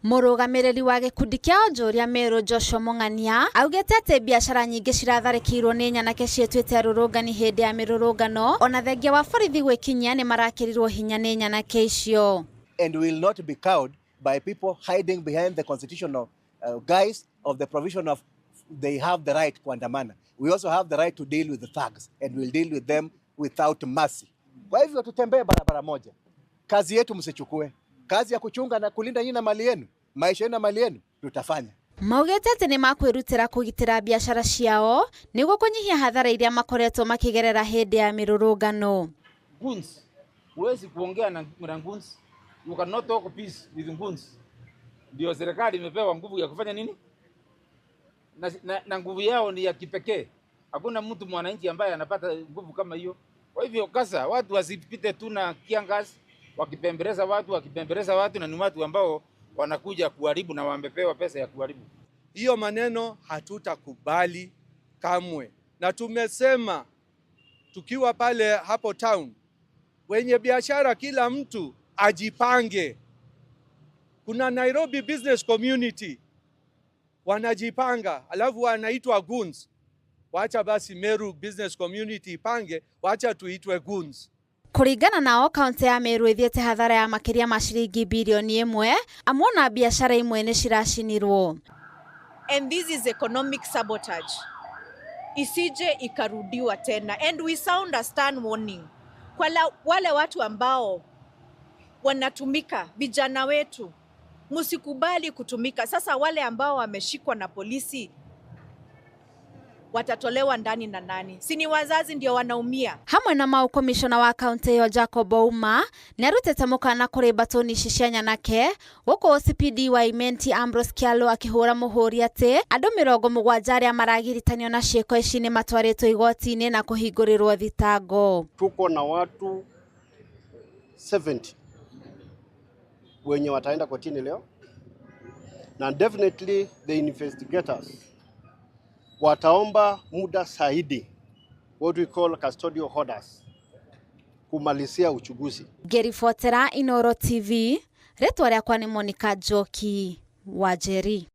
Mũrũgamĩrĩri wa gĩkundi kĩa onjoria Meru Joshua Mung'ania augĩte atĩ biacara nyingĩ ciratharĩkĩirwo nĩ nyanake ciĩtuĩte arũrũngani hĩndĩ ya mĩrũrũngano ona thengia wa borithi gwĩkinyia nĩ marakĩrirwo hinya nĩ nyanake icio. And will not be cowed by people hiding behind the constitutional guise of the provision of they have the right kuandamana. We also have the right to deal with the thugs and we'll deal with them without mercy. Kwa hivyo tutembee barabara moja. Kazi yetu msichukue. Kazi ya kuchunga na kulinda nyinyi na mali yenu, maisha yenu na mali yenu tutafanya. Maugĩte atĩ nĩ makwĩrutĩra kũgitĩra biacara ciao nĩguo kũnyihia hathara iria makoretwo makĩgerera hĩndĩ ya mĩrũrũngano. Goons. Huwezi kuongea na goons. You cannot talk peace with goons. Ndio serikali imepewa nguvu ya kufanya nini? Na nguvu yao ni ya kipekee. Hakuna mtu mwananchi ambaye anapata nguvu kama hiyo. Kwa hivyo kasa watu wasipite tu na teargas wakipembeleza watu wakipembeleza watu, na ni watu ambao wanakuja kuharibu na wamepewa pesa ya kuharibu. Hiyo maneno hatutakubali kamwe, na tumesema tukiwa pale hapo town, wenye biashara kila mtu ajipange. Kuna Nairobi Business Community wanajipanga, alafu wanaitwa goons. Wacha basi Meru Business Community ipange, wacha tuitwe goons. Kũringana nao kaunti ya Meru ĩthiĩte hathara ya makĩria ma ciringi birioni 1 amu ona biacara imwe nĩ ciracinirwo. And this is economic sabotage, isije ikarudiwa tena, and we sound a stern warning kwa wale watu ambao wanatumika, vijana wetu, msikubali kutumika. Sasa wale ambao wameshikwa na polisi watatolewa ndani na nani? Si ni wazazi ndio wanaumia? Hamwe na mau komishona wa kaunti ĩyo Jacob Ouma nĩ arutĩte mũkana kũrĩ mbatũni ici cia nyanake gũkũ OCPD wa Imenti Ambrose Kyalo akĩhũra mũhũri atĩ andũ 70 arĩa maragiritanio na ciĩko ici nĩ matwarĩtwo igoti-inĩ na kũhingũrĩrwo thitango. Tuko na watu 70 wenye wataenda kotini leo na definitely the investigators wataomba muda zaidi, what we call custodial orders, kumalizia uchunguzi. Ngĩribotera Inooro TV, rĩtwa rĩakwa nĩ Monica Njoki wa Njeri.